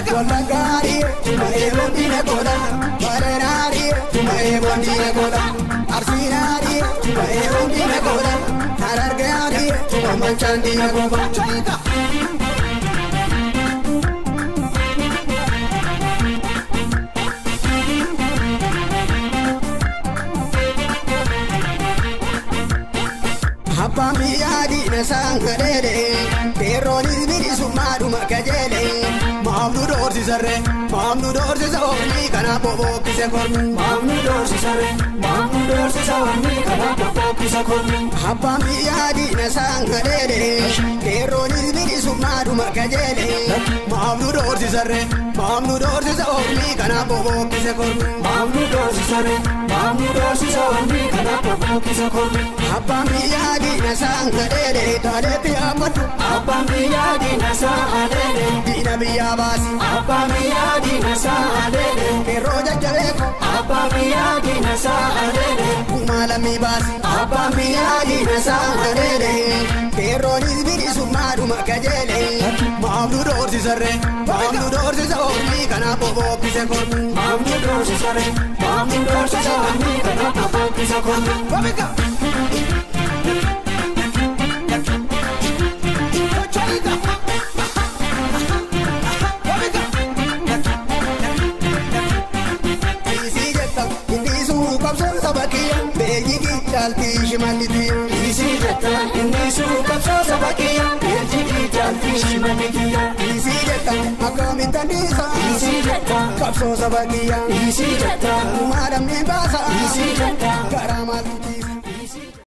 Wallaggaari tuma'ee diina godha. Bareeraari tuma'ee diina godha. Arsiinaari tuma'ee diina godha. Harargeeri tumamalchaan diina goba. Abbaan biyyaa diina isaan kadheedhe qeerroonis bilisummaadhuma kajeele maaf nu doorsisarre maaf nu doorsisa ormi kanaaf bobokkise kormi Maaf nu doorsisarre maaf nu doorsisa ormi kanaaf bobokkise kormi. Abbaan biyyaa diina isaan kadheedhe qeerroonis bilisummaadhuma kajeele maaf nu doorsisarre maaf nu doorsisa ormi kanaaf bobokkise kormi Maaf nu doorsisarre maaf nu doorsisa ormi kanaaf bobokkise kormi. Abbaan biyyaa diina isaan kadheedhe taaleetti yaabbadhu Abbaan biyyaa diina isaa aleele. Diina biyyaa baasi Abbaan biyyaa diina isaa aleele. Qeerroo jajjabeeko Abbaan biyyaa diina isaa aleele. Kumaa lammii baasi Abbaan biyyaa diina isaa aleele. Qeerroonis bilisummaadhuma kajeele maaf nu doorsisarre maaf nu doorsisa ormi kanaaf bobokkise kormi. Maaf nu doorsisarre maaf nu doorsisa ormi kanaaf bobokkise kormi. Isii jetta inni suu qabsoon saba kiyya beeljigi caaltii shimalliti. Isii jetta inni suu qabsoo saba kiyya beeljigi caaltii shimalliti. Isii jetta akkamitti anniisa Isii jetta qabsoo saba kiyya Isii jetta kumaa dhabnee baasa Isii jetta